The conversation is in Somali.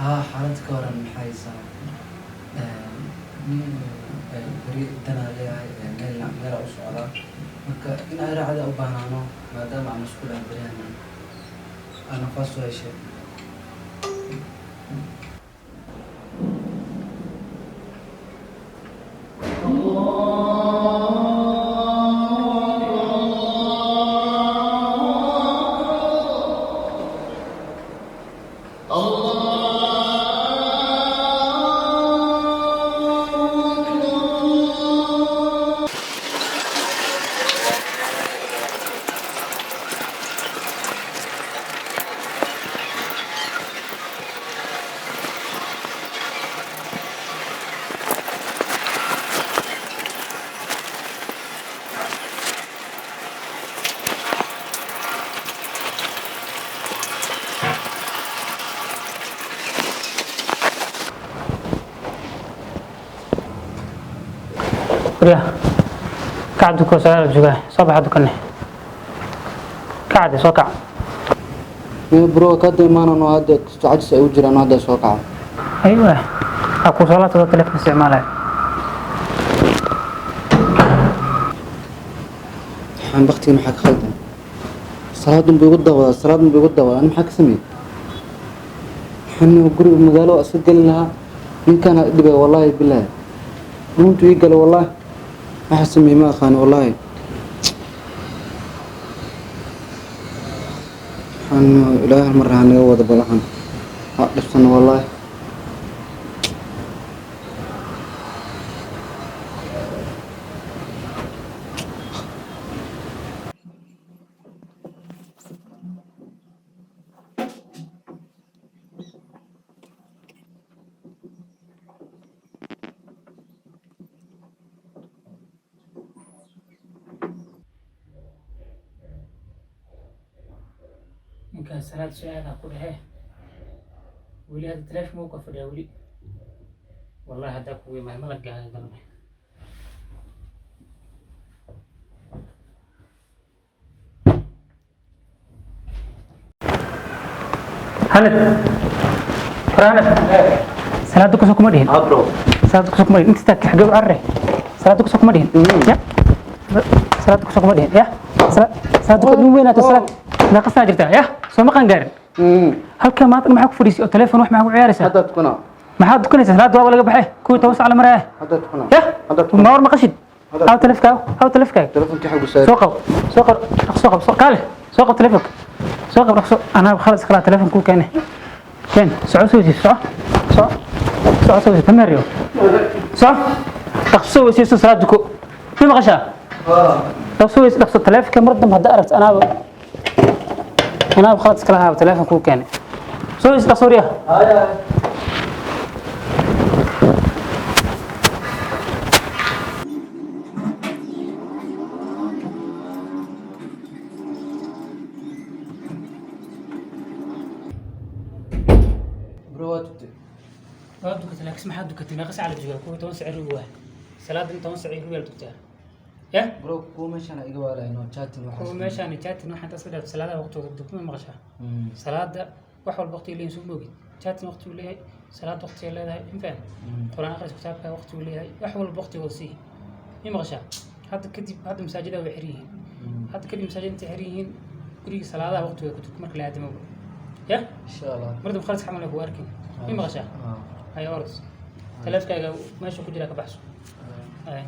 Haa, xaalad ka waran, maxay haysaa? Nin beri danaa leeyahay, meel meela u socdaa, marka in ay raacda u baahnaano maadaama aan mashquul aan beryahan aan nafaas soo heshay. Waryaa, kac, duko, salaada joogaa, soo baxa, dukane, kacde, soo kac. Bro, ka imaanano hadda, cajis ay u jiraan, hadda soo kaca. Aywa, ha ku soo laabtada, telefoon isticmaalaya. Waxaan baktiga maxaa ka khaldan? Salaadun buu igu dawadaa, salaadun buu igu dawadaa. Ani maxaa ka sameeyey? Waxaan guriga magaalo iska geli lahaa, ninkaan dhibay, wallaahi bilaahi, runtu ii galay, wallaahi waxa sameeyey ma aqaani, wallaahi. Waxaan Ilaahay hal mar ha naga wada balacan ha dhibsano, wallaahi. Ninkaan salaad soo aadaa ku dhehe, weli hadda telefoon wuu ka fadhiyaa weli. Wallahi haddaa kugu imahay malagaaga galme. Hanad, hanad, salaada kusoo kuma dhihin. Bro. Salaada kusoo kuma dhihin. Inta taagtay xagee u carare? Salaada kusoo kuma dhihin ya, salaada kusoo kuma dhihin ya. Salaada ku weynaato, salaad meeqa saa jirtaa ya? Soo ma qan gaarin? Halka maanta maxaa ku fadhiisay oo telefoon wax maxaa ku ciyaaraysaa? Hadda tukana. Maxaad tukanaysaa? Salaada waaba laga baxay, 11 sac la maraya. Hadda tukana. Ya. Hadda tukana. Ma war maqashid? Haw telefonkaaga, haw telefonkaaga. Telefonkii xagu saar. Soo qab, soo qab, dhaqso, qab, soo kaale, soo qab telefonka, soo qab, dhaqso. Anaa khalas kala telefon kuu keenay, keen, soco, soo weysiiso, soco, soco, soco, soo weysiiso, tamariyo, soco, dhaqso, soo weysiiso, salaad duko, ma maqashaa? Dhaqso weysi, dhaqso. Telefonka mar dambe hadda aragto, anaaba khalas kala haaba telefon kuu keenay. Soo weysi, dhaqso, riya. Bro, waa tugtay? Waa dukatay, laakiin maxaa dukatay? Meeqa sac la joogaa? 11 sac rubi waay. Salaada in 10 sac rubi la dugtaa ya. Bro, kuwa meeshaan iga waalayno chatting waxaas. Kuwa meeshaan chatting waxaan taas ka dhaaf, salaadaha waqtigooda dukma, maqashaa? Salaada wax walba waqtiga leeyihin, soo moogid. Chatting waqti uu leeyahay, salaad waqtiga leedahay, in faham, Quraan akhris, kitaabka waqti uu leeyahay, wax walba waqtigooda sii, ma maqashaa? Hadda kadib, hadda masaajida way xiran yihiin. Hadda kadib masaajida intay xiran yihiin, guriga salaadaha waqtigooda ku tuk marka la aadamo ya. Insha Allah. Mar dambe khalas xamal ku arkin, ma maqashaa? Ah. Haya, orod, taleefkaaga meesha ku jira ka baxso. Haya.